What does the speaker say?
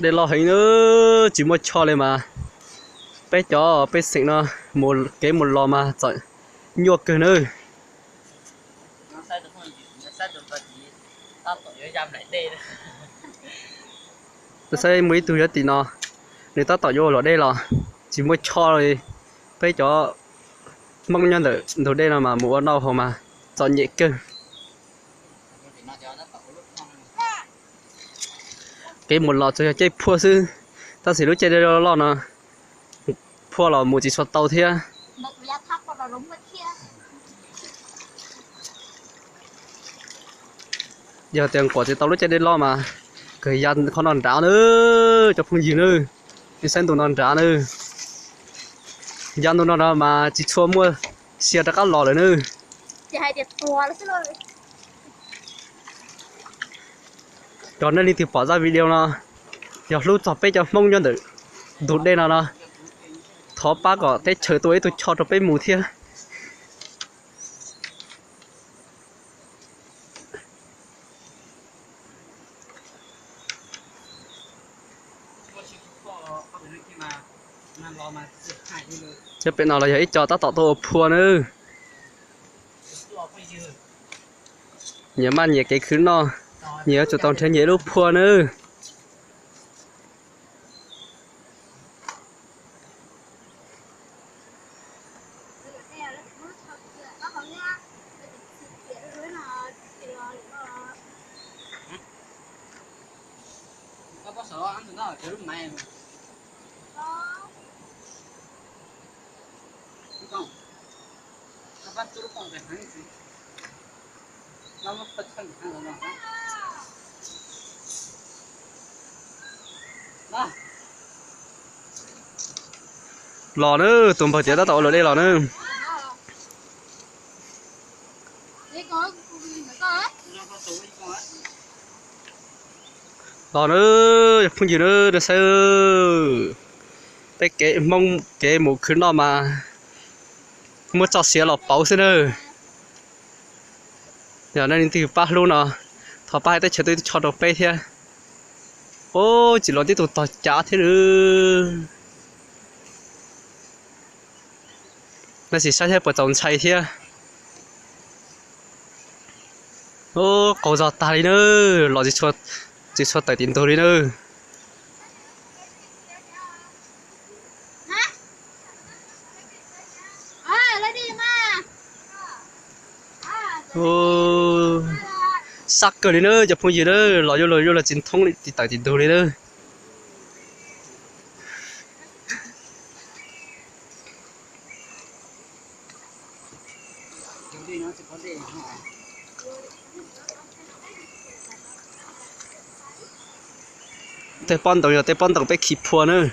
Dej loj heev na, tsis muaj choj li mas peb cov pej xeem no mus kev mus los mas txom nyuaj kawg nawb. Saib muaj ib tug yuav tim no, nws tab tom yuav ua luam dej los tsis muaj choj li. Peb cov Hmoob nyob ntawm ntug dej no mas mus ua noj haus mas txom nyem kawg. Kev mus los tsuas yog caij phuaj xwb, tab sis lub caij dej loj loj no phuaj los mus tsis tshua tau thiab. Yog tias nquam tsis tau lub caij dej loj mas kawg ya qhov no nrad na, cov phooj ywg na, nej saib ntu no nrad na, ya ntu no nrad mas tsis tshua muaj xia rov qab los lawm na. Yog nej leej twg pom zaj video no, yog hlub txog peb cov Hmoob nyob ntawm ntug dej no no, thov pab kom teb chaws tua ib tug choj rau peb mus thiab. Cov pem no los yog ib co tab tom tuaj ua phua nawb. Nyias maj nyias kev khwv noj, nyias yuav tsum tau nrhiav nyias ib lub phua nawb. Los nawb, tus npawg tiav tab tom ua luam dej los nawb. Los nawb, phooj ywg nawb, nej saib, peb kev Hmoob kev mus khwv noj mas muab txoj sia los pauv xwb nawb. Yog nej leej twg pab hlub no, thov pab hais teb chaws tua ib tug choj rau peb thiab. Ub, tsis los tib tug tog cav thiab lawm. Tab sis saib thiab puas txaus ntshai thiab. Ub, qaug zog tag li nawb, los tsis tshua tawm tim ntug li nawb. Sab kawg li nawb cov phooj ywg nawb, los yuav luag yuav luag tsis thoob li tawm tim ntug li nawb. Tej pob ntoo yog tej pob ntoo peb khi phua nawb.